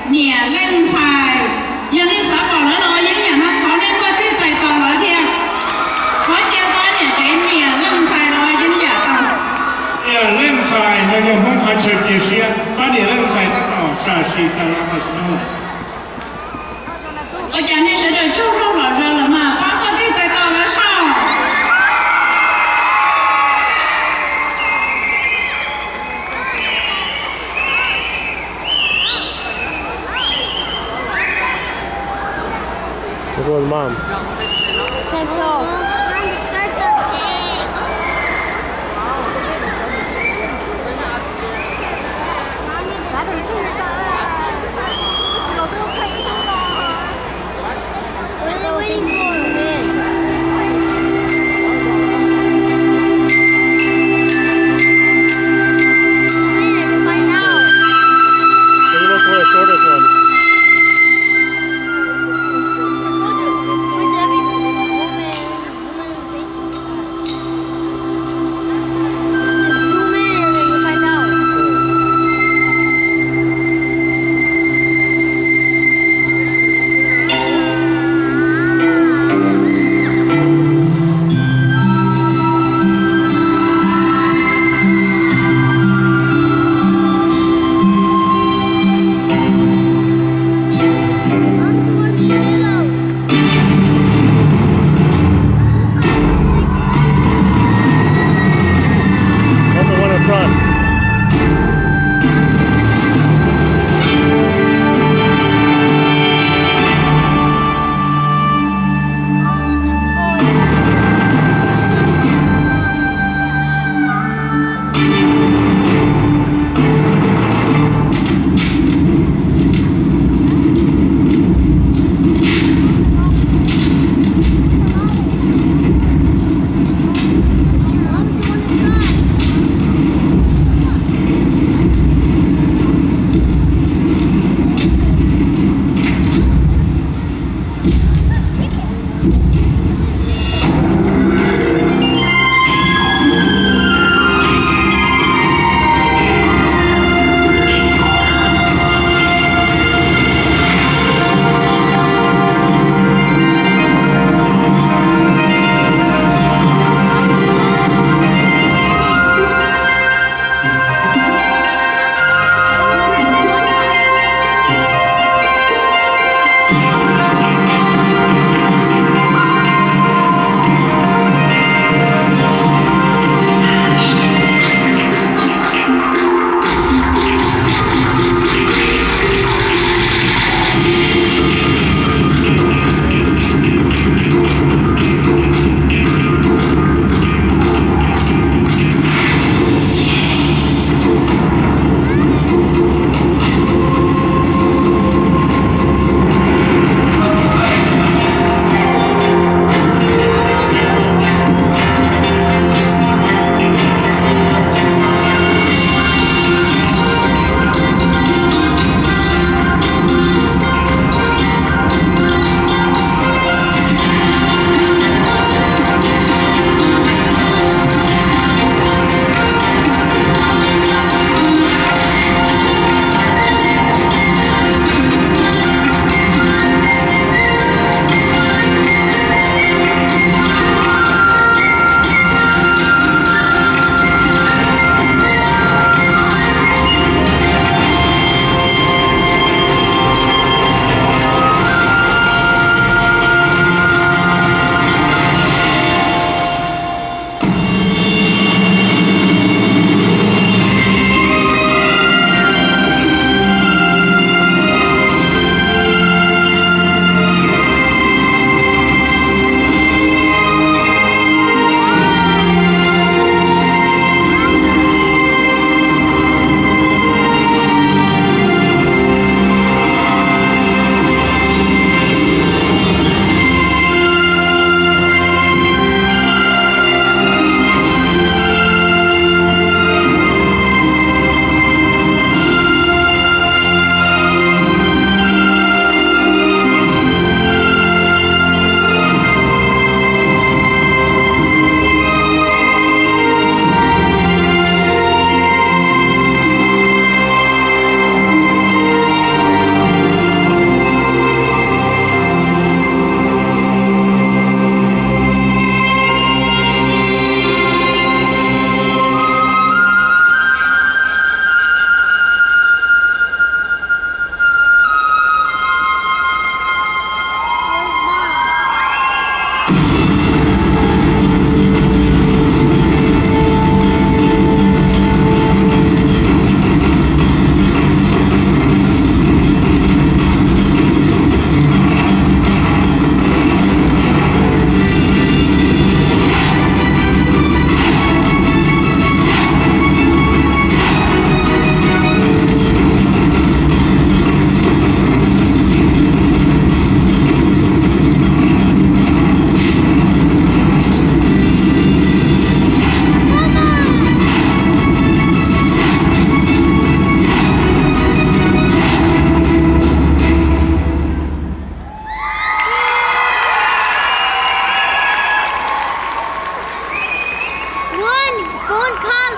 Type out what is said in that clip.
Niam leej ntxhais, yog nej xav pom lawv los yeej yam no thov nej muaj txij txais tos lawv thiab. Qhov cia pab niam tsev niam leej ntxhais los yeej yam tau. Niam leej ntxhais no yog Hmoob qhov chaw cia siab, pab niam leej ntxhais tab tom sam sim tas los tam sim no. Ua cas nej sawv daws tsaug zog los zog los mas pab muaj txij txais tos lawv saib. This one's mom. That's all. We're waiting for it. Find out. We're looking for the shortest one. Where's everything? Kho